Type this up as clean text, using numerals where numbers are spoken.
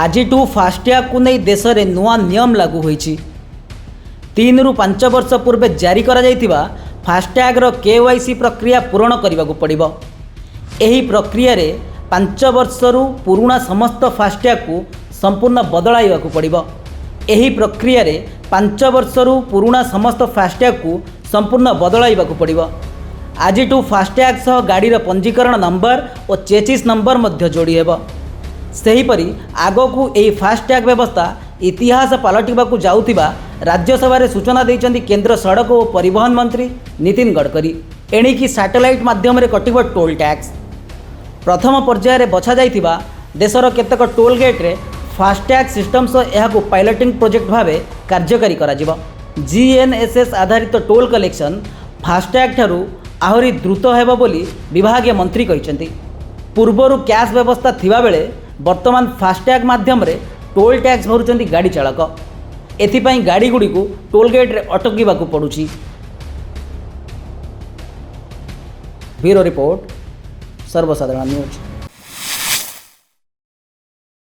ଆଜିଠୁ ଫାସ୍ଟ୍ୟାଗ୍କୁ ନେଇ ଦେଶରେ ନୂଆ ନିୟମ ଲାଗୁ ହୋଇଛି। 3ରୁ 5 ବର୍ଷ ପୂର୍ବେ ଜାରି କରାଯାଇଥିବା ଫାସ୍ଟ୍ୟାଗ୍ର କେୱାଇସି ପ୍ରକ୍ରିୟା ପୂରଣ କରିବାକୁ ପଡ଼ିବ। ଏହି ପ୍ରକ୍ରିୟାରେ 5 ବର୍ଷରୁ ପୁରୁଣା ସମସ୍ତ ଫାସ୍ଟ୍ୟାଗ୍କୁ ସମ୍ପୂର୍ଣ୍ଣ ବଦଳାଇବାକୁ ପଡ଼ିବ। ଏହି ପ୍ରକ୍ରିୟାରେ 5 ବର୍ଷରୁ ପୁରୁଣା ସମସ୍ତ ଫାସ୍ଟ୍ୟାଗ୍କୁ ସମ୍ପୂର୍ଣ୍ଣ ବଦଳାଇବାକୁ ପଡ଼ିବ। ଆଜିଠୁ ଫାସ୍ଟ୍ୟାଗ୍ ସହ ଗାଡ଼ିର ପଞ୍ଜୀକରଣ ନମ୍ବର ଓ ଚେଚିସ୍ ନମ୍ବର ମଧ୍ୟ ଯୋଡ଼ି ହେବ। ସେହିପରି ଆଗକୁ ଏହି ଫାସ୍ଟ୍ୟାଗ୍ ବ୍ୟବସ୍ଥା ଇତିହାସ ପାଲଟିବାକୁ ଯାଉଥିବା ରାଜ୍ୟସଭାରେ ସୂଚନା ଦେଇଛନ୍ତି କେନ୍ଦ୍ର ସଡ଼କ ଓ ପରିବହନ ମନ୍ତ୍ରୀ ନୀତିନ ଗଡ଼କରୀ। ଏଣିକି ସାଟେଲାଇଟ୍ ମାଧ୍ୟମରେ କଟିବ ଟୋଲ୍ ଟ୍ୟାକ୍ସ। ପ୍ରଥମ ପର୍ଯ୍ୟାୟରେ ବଛାଯାଇଥିବା ଦେଶର କେତେକ ଟୋଲ୍ ଗେଟ୍ରେ ଫାସ୍ଟ୍ୟାଗ୍ ସିଷ୍ଟମ୍ ସହ ଏହାକୁ ପାଇଲଟିଂ ପ୍ରୋଜେକ୍ଟ ଭାବେ କାର୍ଯ୍ୟକାରୀ କରାଯିବ। ଜିଏନ୍ଏସ୍ଏସ୍ ଆଧାରିତ ଟୋଲ୍ କଲେକ୍ସନ୍ ଫାସ୍ଟ୍ୟାଗ୍ ଠାରୁ ଆହୁରି ଦ୍ରୁତ ହେବ ବୋଲି ବିଭାଗୀୟ ମନ୍ତ୍ରୀ କହିଛନ୍ତି। ପୂର୍ବରୁ କ୍ୟାଶ୍ ବ୍ୟବସ୍ଥା ଥିବାବେଳେ ବର୍ତ୍ତମାନ ଫାସ୍ଟ୍ୟାଗ୍ ମାଧ୍ୟମରେ ଟୋଲ୍ ଟ୍ୟାକ୍ସ ଭରୁଛନ୍ତି ଗାଡ଼ି ଚାଳକ। ଏଥିପାଇଁ ଗାଡ଼ିଗୁଡ଼ିକୁ ଟୋଲ୍ ଗେଟ୍ରେ ଅଟକିବାକୁ ପଡ଼ୁଛି। ବ୍ୟୁରୋ ରିପୋର୍ଟ, ସର୍ବସାଧାରଣ ନ୍ୟୁଜ୍।